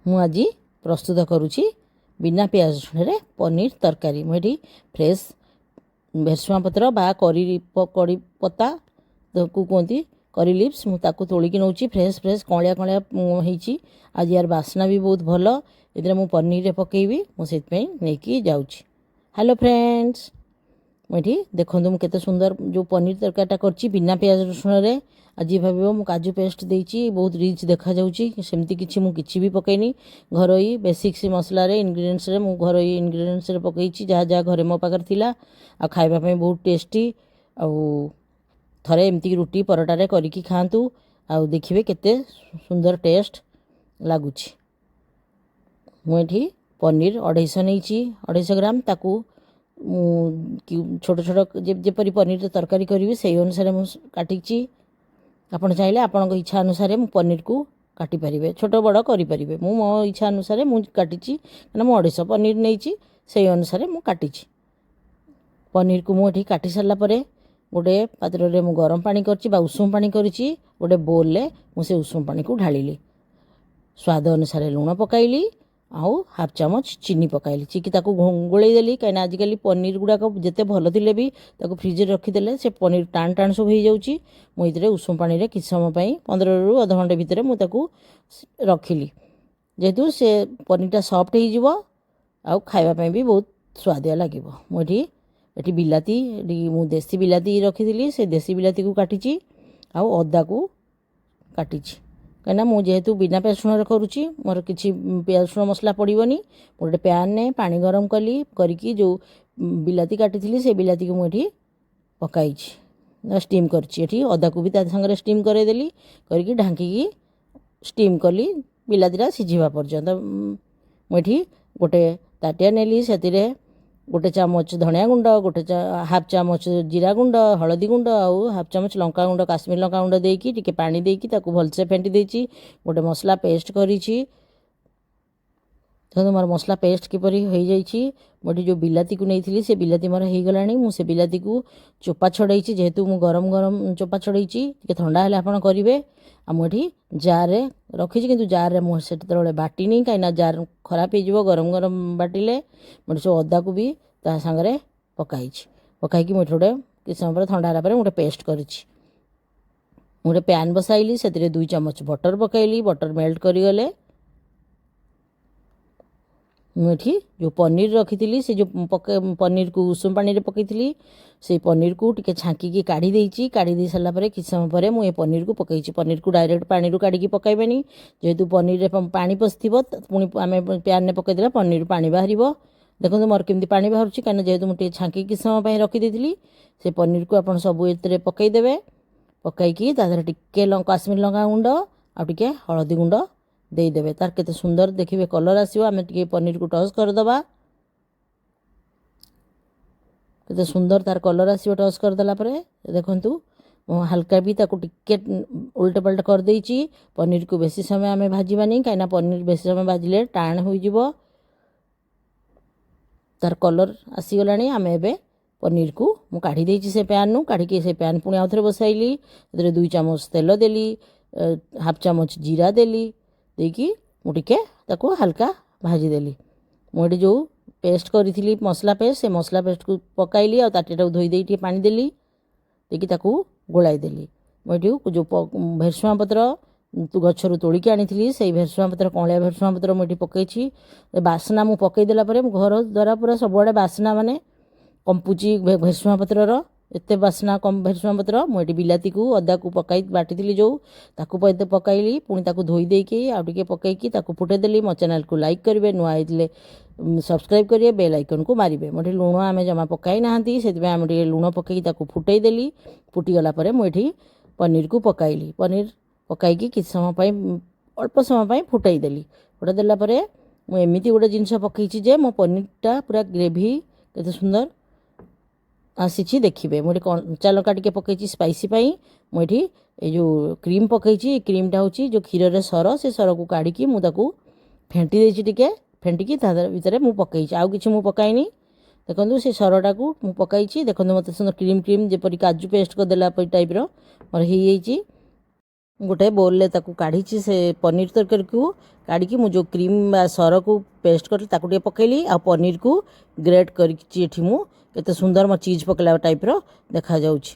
ମୁଁ ଆଜି ପ୍ରସ୍ତୁତ କରୁଛି ବିନା ପିଆଜ ରସୁଣରେ ପନିର ତରକାରୀ। ମୁଁ ଏଠି ଫ୍ରେଶ୍ ଭେସୁଙ୍ଗା ପତ୍ର ବା କରି କଡ଼ି ପତ୍ତା କୁ କୁହନ୍ତି କରି ଲିଭ୍ସ, ମୁଁ ତାକୁ ତୋଳିକି ନେଉଛି। ଫ୍ରେଶ୍ ଫ୍ରେଶ୍ କଅଁଳିଆ କଅଁଳିଆ ହେଇଛି ଆଜି। ୟାର ବାସ୍ନା ବି ବହୁତ ଭଲ। ଏଥିରେ ମୁଁ ପନିରରେ ପକାଇବି, ମୁଁ ସେଥିପାଇଁ ନେଇକି ଯାଉଛି। ହ୍ୟାଲୋ ଫ୍ରେଣ୍ଡସ୍, ମୁଁ ଏଠି ଦେଖନ୍ତୁ ମୁଁ କେତେ ସୁନ୍ଦର ଯେଉଁ ପନିର ତରକାରୀଟା କରିଛି ବିନା ପିଆଜ ରସୁଣରେ। ଆଜି ଭାବିବ ମୁଁ କାଜୁ ପେଷ୍ଟ ଦେଇଛି, ବହୁତ ରିଚ୍ ଦେଖାଯାଉଛି। ସେମିତି କିଛି ମୁଁ କିଛି ବି ପକାଇନି। ଘରୋଇ ବେସିକ୍ସ ମସଲାରେ, ଇନଗ୍ରିଡ଼ିଏଣ୍ଟସରେ, ମୁଁ ଘରୋଇ ଇନଗ୍ରିଡ଼ିଏଣ୍ଟସରେ ପକାଇଛି, ଯାହା ଯାହା ଘରେ ମୋ ପାଖରେ ଥିଲା। ଆଉ ଖାଇବା ପାଇଁ ବହୁତ ଟେଷ୍ଟି। ଆଉ ଥରେ ଏମିତି ରୁଟି ପରଟାରେ କରିକି ଖାଆନ୍ତୁ ଆଉ ଦେଖିବେ କେତେ ସୁନ୍ଦର ଟେଷ୍ଟ ଲାଗୁଛି। ମୁଁ ଏଠି ପନିର 250 ନେଇଛି, 250 ଗ୍ରାମ। ତାକୁ ମୁଁ ଛୋଟ ଛୋଟ, ଯେପରି ପନିର ତରକାରୀ କରିବି ସେଇ ଅନୁସାରେ ମୁଁ କାଟିଛି। ଆପଣ ଚାହିଁଲେ ଆପଣଙ୍କ ଇଚ୍ଛା ଅନୁସାରେ ମୁଁ ପନିରକୁ କାଟିପାରିବେ, ଛୋଟ ବଡ଼ କରିପାରିବେ। ମୁଁ ମୋ ଇଚ୍ଛା ଅନୁସାରେ ମୁଁ କାଟିଛି, କାହିଁକିନା ମୁଁ 250 ପନିର ନେଇଛି, ସେଇ ଅନୁସାରେ ମୁଁ କାଟିଛି। ପନିରକୁ ମୁଁ ଏଠି କାଟି ସାରିଲା ପରେ ଗୋଟେ ପାତ୍ରରେ ମୁଁ ଗରମ ପାଣି କରିଛି ବା ଉଷୁମ ପାଣି କରିଛି। ଗୋଟେ ବୋଲରେ ମୁଁ ସେ ଉଷୁମ ପାଣିକୁ ଢାଳିଲି, ସ୍ୱାଦ ଅନୁସାରେ ଲୁଣ ପକାଇଲି ଆଉ ହାଫ୍ ଚାମଚ ଚିନି ପକାଇଲି। ଚିକି ତାକୁ ଗୋଳେଇ ଦେଲି, କାହିଁକିନା ଆଜିକାଲି ପନିର ଗୁଡ଼ାକ ଯେତେ ଭଲ ଥିଲେ ବି ତାକୁ ଫ୍ରିଜରେ ରଖିଦେଲେ ସେ ପନିର ଟାଣ ଟାଣ ସବୁ ହେଇଯାଉଛି। ମୁଁ ଏଥିରେ ଉଷୁମ ପାଣିରେ କିଛି ସମୟ ପାଇଁ, 15ରୁ ଅଧଘଣ୍ଟେ ଭିତରେ ମୁଁ ତାକୁ ରଖିଲି, ଯେହେତୁ ସେ ପନିରଟା ସଫ୍ଟ ହେଇଯିବ ଆଉ ଖାଇବା ପାଇଁ ବି ବହୁତ ସୁଆଦିଆ ଲାଗିବ। ମୁଁ ଏଠି ବିଲାତି, ଏଠି ମୁଁ ଦେଶୀ ବିଲାତି ରଖିଥିଲି, ସେ ଦେଶୀ ବିଲାତିକୁ କାଟିଛି ଆଉ ଅଦାକୁ କାଟିଛି, କାହିଁକିନା ମୁଁ ଯେହେତୁ ବିନା ପିଆଜ ରସୁଣରେ କରୁଛି, ମୋର କିଛି ପିଆଜ ରସୁଣ ମସଲା ପଡ଼ିବନି। ମୁଁ ଗୋଟେ ପ୍ୟାନ୍ରେ ପାଣି ଗରମ କଲି, କରିକି ଯେଉଁ ବିଲାତି କାଟିଥିଲି ସେ ବିଲାତିକୁ ମୁଁ ଏଠି ପକାଇଛି, ଷ୍ଟିମ୍ କରିଛି। ଏଠି ଅଦାକୁ ବି ତା ସାଙ୍ଗରେ ଷ୍ଟିମ୍ କରାଇଦେଲି, କରିକି ଢାଙ୍କିକି ଷ୍ଟିମ୍ କଲି ବିଲାତିଟା ସିଝିବା ପର୍ଯ୍ୟନ୍ତ। ମୁଁ ଏଠି ଗୋଟେ ତାଟିଆ ନେଲି, ସେଥିରେ ଗୋଟେ ଚାମଚ ଧଣିଆ ଗୁଣ୍ଡ, ଗୋଟେ ହାଫ୍ ଚାମଚ ଜିରା ଗୁଣ୍ଡ, ହଳଦୀ ଗୁଣ୍ଡ ଆଉ ହାଫ୍ ଚାମଚ ଲଙ୍କା ଗୁଣ୍ଡ, କାଶ୍ମୀର ଲଙ୍କା ଗୁଣ୍ଡ ଦେଇକି, ଟିକେ ପାଣି ଦେଇକି ତାକୁ ଭଲସେ ଫେଣ୍ଟି ଦେଇଛି। ଗୋଟେ ମସଲା ପେଷ୍ଟ କରିଛି। ଦେଖନ୍ତୁ ମୋର ମସଲା ପେଷ୍ଟ କିପରି ହୋଇଯାଇଛି। ମୁଁ ଏଠି ଯେଉଁ ବିଲାତିକୁ ନେଇଥିଲି, ସେ ବିଲାତି ମୋର ହେଇଗଲାଣି। ମୁଁ ସେ ବିଲାତିକୁ ଚୋପା ଛଡ଼େଇଛି। ଯେହେତୁ ମୁଁ ଗରମ ଗରମ ଚୋପା ଛଡ଼େଇଛି, ଟିକେ ଥଣ୍ଡା ହେଲେ ଆପଣ କରିବେ। ଆଉ ମୁଁ ଏଠି ଜାର୍ରେ ରଖିଛି, କିନ୍ତୁ ଜାର୍ରେ ମୁଁ ସେତେବେଳେ ବାଟିନି, କାହିଁକିନା ଜାର୍ ଖରାପ ହେଇଯିବ ଗରମ ଗରମ ବାଟିଲେ। ମୁଁ ଏଠି ସବୁ ଅଦାକୁ ବି ତା ସାଙ୍ଗରେ ପକାଇଛି। ପକାଇକି ମୁଁ ଏଠି ଗୋଟେ କିଛି ସମୟ ପରେ, ଥଣ୍ଡା ହେଲା ପରେ ମୁଁ ଗୋଟେ ପେଷ୍ଟ କରିଛି। ମୁଁ ଗୋଟେ ପ୍ୟାନ୍ ବସାଇଲି, ସେଥିରେ 2 ଚାମଚ ବଟର୍ ପକାଇଲି। ବଟର୍ ମେଲ୍ଟ କରିଗଲେ ମୁଁ ଏଠି ଯେଉଁ ପନିର ରଖିଥିଲି, ସେ ଯେଉଁ ପନିରକୁ ଉଷୁମ ପାଣିରେ ପକାଇଥିଲି, ସେଇ ପନିରକୁ ଟିକେ ଛାଙ୍କିକି କାଢ଼ି ଦେଇଛି। କାଢ଼ି ଦେଇ ସାରିଲା ପରେ କିଛି ସମୟ ପରେ ମୁଁ ଏ ପନିରକୁ ପକାଇଛି। ପନିରକୁ ଡାଇରେକ୍ଟ ପାଣିରୁ କାଢ଼ିକି ପକାଇବେନି, ଯେହେତୁ ପନିରରେ ପାଣି ପଶିଥିବ, ପୁଣି ଆମେ ପ୍ୟାନ୍ରେ ପକାଇଦେଲେ ପନିରରୁ ପାଣି ବାହାରିବ। ଦେଖନ୍ତୁ ମୋର କେମିତି ପାଣି ବାହାରୁଛି, କାହିଁକିନା ଯେହେତୁ ମୁଁ ଟିକେ ଛାଙ୍କିକି କିଛି ସମୟ ପାଇଁ ରଖିଦେଇଥିଲି। ସେ ପନିରକୁ ଆପଣ ସବୁ ଏଥିରେ ପକାଇଦେବେ। ପକାଇକି ତା ଦେହରେ ଟିକେ କାଶ୍ମୀର ଲଙ୍କା ଗୁଣ୍ଡ ଆଉ ଟିକେ ହଳଦୀ ଗୁଣ୍ଡ ଦେଇଦେବେ। ତାର କେତେ ସୁନ୍ଦର ଦେଖିବେ କଲର୍ ଆସିବ। ଆମେ ଟିକେ ପନିରକୁ ଟସ୍ କରିଦେବା, କେତେ ସୁନ୍ଦର ତାର କଲର୍ ଆସିବ ଟସ୍ କରିଦେଲା ପରେ। ଦେଖନ୍ତୁ, ମୁଁ ହାଲକା ବି ତାକୁ ଟିକେ ଓଲଟ ପାଲଟ କରିଦେଇଛି। ପନିରକୁ ବେଶୀ ସମୟ ଆମେ ଭାଜିବାନି, କାହିଁକିନା ପନିର ବେଶୀ ସମୟ ଭାଜିଲେ ଟାଣ ହୋଇଯିବ। ତାର କଲର୍ ଆସିଗଲାଣି। ଆମେ ଏବେ ପନିରକୁ ମୁଁ କାଢ଼ି ଦେଇଛି ସେ ପ୍ୟାନ୍ରୁ। କାଢ଼ିକି ସେ ପ୍ୟାନ୍ ପୁଣି ଆଉଥରେ ବସାଇଲି। ସେଥିରେ 2 ଚାମଚ ତେଲ ଦେଲି, ହାଫ୍ ଚାମଚ ଜିରା ଦେଲି। ଦେଇକି ମୁଁ ଟିକେ ତାକୁ ହାଲକା ଭାଜିଦେଲି। ମୁଁ ଏଠି ଯେଉଁ ପେଷ୍ଟ କରିଥିଲି, ମସଲା ପେଷ୍ଟ, ସେ ମସଲା ପେଷ୍ଟକୁ ପକାଇଲି ଆଉ ତାଟିଆଟାକୁ ଧୋଇ ଦେଇ ଟିକେ ପାଣି ଦେଲି, ଦେଇକି ତାକୁ ଗୋଳାଇ ଦେଲି। ମୁଁ ଏଠି ଯେଉଁ ଭେରସୁଙ୍ଗା ପତ୍ର ଗଛରୁ ତୋଳିକି ଆଣିଥିଲି, ସେଇ ଭେରସୁଙ୍ଗା ପତ୍ର, କଅଁଳିଆ ଭେରସୁଙ୍ଗା ପତ୍ର ମୁଁ ଏଠି ପକାଇଛି। ବାସ୍ନା ମୁଁ ପକାଇ ଦେଲା ପରେ ମୁଁ ଘର ଦ୍ୱାରା ପୁରା ସବୁଆଡ଼େ ବାସ୍ନା ମାନେ କମ୍ପୁଛି ଭେରସୁଙ୍ଗା ପତ୍ରର, ଏତେ ବାସ୍ନା ଭେରସୁଙ୍ଗା ପତ୍ର। ମୁଁ ଏଠି ବିଲାତିକୁ ଅଦାକୁ ପକାଇ ବାଟିଥିଲି ଯେଉଁ, ତାକୁ ପକାଇଲି। ପୁଣି ତାକୁ ଧୋଇ ଦେଇକି ଆଉ ଟିକେ ପକାଇକି ତାକୁ ଫୁଟେଇଦେଲି। ମୋ ଚ୍ୟାନେଲକୁ ଲାଇକ୍ କରିବେ, ନୂଆ ହେଇଥିଲେ ସବସ୍କ୍ରାଇବ୍ କରିବେ, ବେଲ୍ ଆଇକନ୍କୁ ମାରିବେ। ମୁଁ ଏଠି ଲୁଣ ଆମେ ଜମା ପକାଇ ନାହାନ୍ତି, ସେଥିପାଇଁ ଆମେ ଟିକେ ଲୁଣ ପକାଇକି ତାକୁ ଫୁଟେଇଦେଲି। ଫୁଟିଗଲା ପରେ ମୁଁ ଏଠି ପନିରକୁ ପକାଇଲି। ପନିର ପକାଇକି କିଛି ସମୟ ପାଇଁ, ଅଳ୍ପ ସମୟ ପାଇଁ ଫୁଟାଇ ଦେଲି। ଫୁଟାଇ ଦେଲା ପରେ ମୁଁ ଏମିତି ଗୋଟେ ଜିନିଷ ପକାଇଛି ଯେ ମୋ ପନିରଟା ପୁରା ଗ୍ରେଭି କେତେ ସୁନ୍ଦର ଆସିଛି ଦେଖିବେ। ମୁଁ ଏଠି କଞ୍ଚା ଲଙ୍କା ଟିକେ ପକାଇଛି ସ୍ପାଇସି ପାଇଁ। ମୁଁ ଏଠି ଏଇ ଯେଉଁ କ୍ରିମ୍ ପକାଇଛି, ଏ କ୍ରିମ୍ଟା ହେଉଛି ଯେଉଁ କ୍ଷୀରରେ ସର, ସେ ସରକୁ କାଢ଼ିକି ମୁଁ ତାକୁ ଫେଣ୍ଟି ଦେଇଛି। ଟିକେ ଫେଣ୍ଟିକି ତା ଭିତରେ ମୁଁ ପକାଇଛି, ଆଉ କିଛି ମୁଁ ପକାଇନି। ଦେଖନ୍ତୁ, ସେ ସରଟାକୁ ମୁଁ ପକାଇଛି। ଦେଖନ୍ତୁ, ମୋତେ ସୁନ୍ଦର କ୍ରିମ୍ କ୍ରିମ୍, ଯେପରି କାଜୁ ପେଷ୍ଟ କରିଦେଲା ପରି ଟାଇପ୍ର ମୋର ହେଇଯାଇଛି। ଗୋଟେ ବୋଲ୍ରେ ତାକୁ କାଢ଼ିଛି। ସେ ପନିର ତରକାରୀକୁ କାଢ଼ିକି ମୁଁ ଯେଉଁ କ୍ରିମ୍ ବା ସରକୁ ପେଷ୍ଟ କରିଲି, ତାକୁ ଟିକେ ପକାଇଲି ଆଉ ପନିରକୁ ଗ୍ରେଟ୍ କରିଛି ଏଠି ମୁଁ। କେତେ ସୁନ୍ଦର ମୋ ଚିଜ୍ ପକାଇଲା ଟାଇପ୍ର ଦେଖାଯାଉଛି।